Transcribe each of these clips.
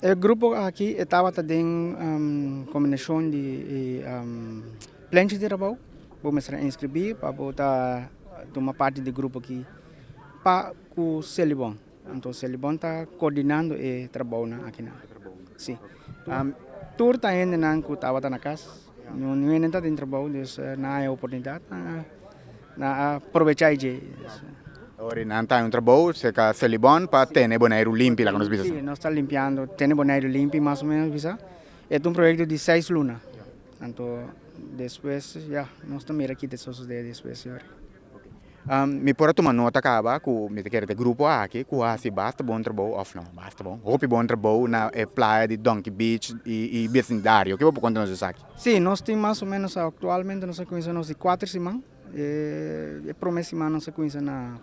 E grupo aki e tabata den kombinashon di e plenchi di trabou. Bo mester a inskribí pa bo ta tuma parti di grupo aki pa ku Selibon. Anto Selibon ta koordinando e trabounan akinan. Sí. Tur ta hendenan ku tabata na kas. Niun hende ta den trabou, dus nan a haña oportunidat, nan a probechá e dje. Ora nan ta haña un trabou serka Selibon pa tene Boneiru limpi, laga nos bisa asina. Sí, nos ta limpiando, tene Boneiru limpi mas o menos bisa. E ta un proyekto di seis luna. Anto despues ya, nos ta mira ki ta sosodé despues. Mi por a tuma nota kaba ku mi ta kere ta e grupo aki ku a hasi basta bon trabou òf no basta bon, hopi bon trabou na e playa di Donkey Beach i besindario. Ke bo por konta nos esaki? Sí, nos tin mas o menos aktualmente nos a kuminsá nos di kuater siman. E promé siman nos a kuminsá na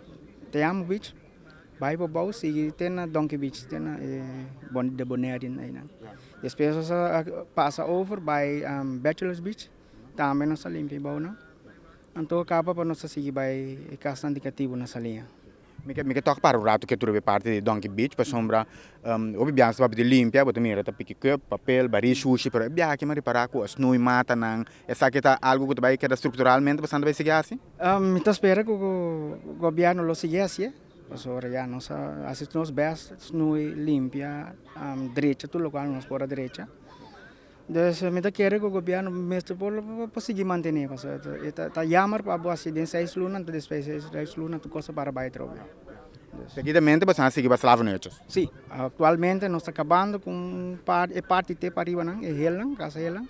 Te Amo Beach, bai pa bou sigui te na Donkey Beach, te na e de Bonerian einan. Despues nos a pasa over bai Bachelors Beach, tambe nos a limpia e bounan. Anto kaba pa nos ta sigui bai e kasnan di katibu na Saliña. Mi ke mi ke tok para un ratu ke tur e parti di Donkey Beach pasobra hopi biaha ta papia di limpia bo ta mira ta piki cup, papel, bari shushi pero e biaha aki mi a ripara ku a snui matanan esaki ta algu ku ta bai keda strukturalmente pasobra nan ta bai sigui hasi? Mi ta spera ku gobièrnu lo sigui hasié pasobra ya nos a hasi nos bèst snui, limpia, drecha tur lokual nos por a drecha. Dus mi ta kere ku gobièrnu mester por por sigui mantené pasobra e ta ta yammer pa bo hasi den seis luna anto despues di seis luna tur kos a para bai atrobe. Seguidamente boso a sigui pa Slavenhuisjes? Sí, aktualmente nos ta kabando ku un par e parti te paribanan e helnan kasa helnan.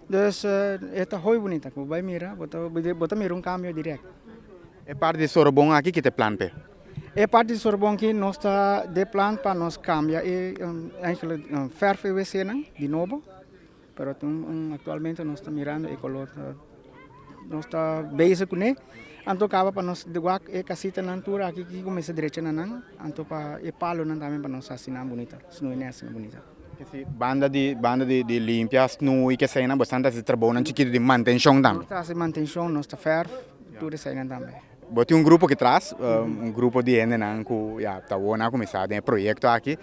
Dus e ta hopi bunita ku bo bai mira bo ta bo ta mira un kambio dirèkt. E parti di Sorobon aki kita e plan p'e? E parti di Sorbon aki nos ta den plan pa nos cambia e eigenlijk verf e wc-nan di nobo, pero actualmente nos ta mirando e color nos ta bezig cune, anto caba pa nos wak e casitanan tur aki kico mester drecha na nan, anto pa e palonan tambe pa nos haci nan bunita, snoei nan haci nan bunita. Kesi banda di banda di di limpia snoei keseinan bo ta haci trabounan chikito di mantencion tambe? Nos ta haci mantencion, nos ta verf tur eseinan tambe. Bo tin un grupo aki tras, un grupo di hendenan ku ya ta wou nan a kuminsá den e proyekto aki.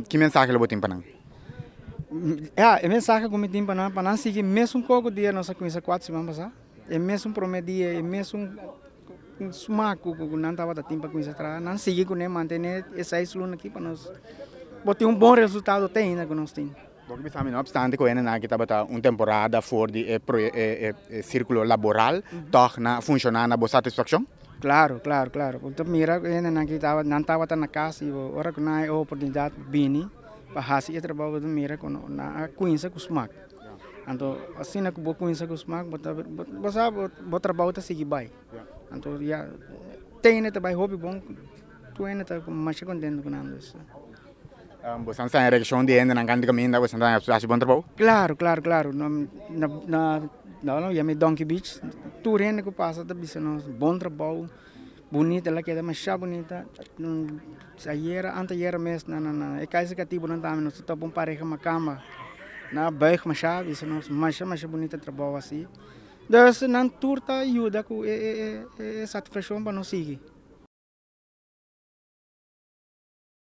Ki mensahe lo bo tin pa nan? Ya, e mensahe ku mi tin pa nan, pa nan sigui mesun koko dia nos a kuminsá kuater siman pasá, e mesun promé dia, e mesun smak ku nan tabata tin pa kuminsá traha, nan sigui kuné, mantené e seis luna aki pa nos por tin un bon resultado te ainda ku nos tin. Bo ke bisa mi no opstante ku hendenan aki tabata un temporada for di e e e sirkulo laboral tòg nan a funshoná na bo satisfakshon? Klaro, klaro, klaro. Bo ta mira ku hendenan aki tabata nan tabata na kas i ora ku nan haña e oportunidat bini pa hasi e trabou bo ta mira ku nan a kuinsa ku smak. Anto asina ku bo kuinsa ku smak bo ta bo sa bo trabou ta sigui bai. Anto ya te hende ta bai hopi bon tur hende ta masha kontento ku nan dus. Bo san sa e reaccion di hendenan kan di caminda bo san ta haci bon trabou? Claro, claro, claro. Na na na no yama e Donkey Beach tur hende ku pasa ta bisa nos bon trabou, bunita el a keda masha bunita. Ayera, anteayera mes na na na e Kaiser Katibunan tambe nos ta topa un pareha makamba nan a buig masha bisa nos masha masha bunita trabou asi. Dus nan tur ta yuda ku e e e satisfaccion pa nos sigui.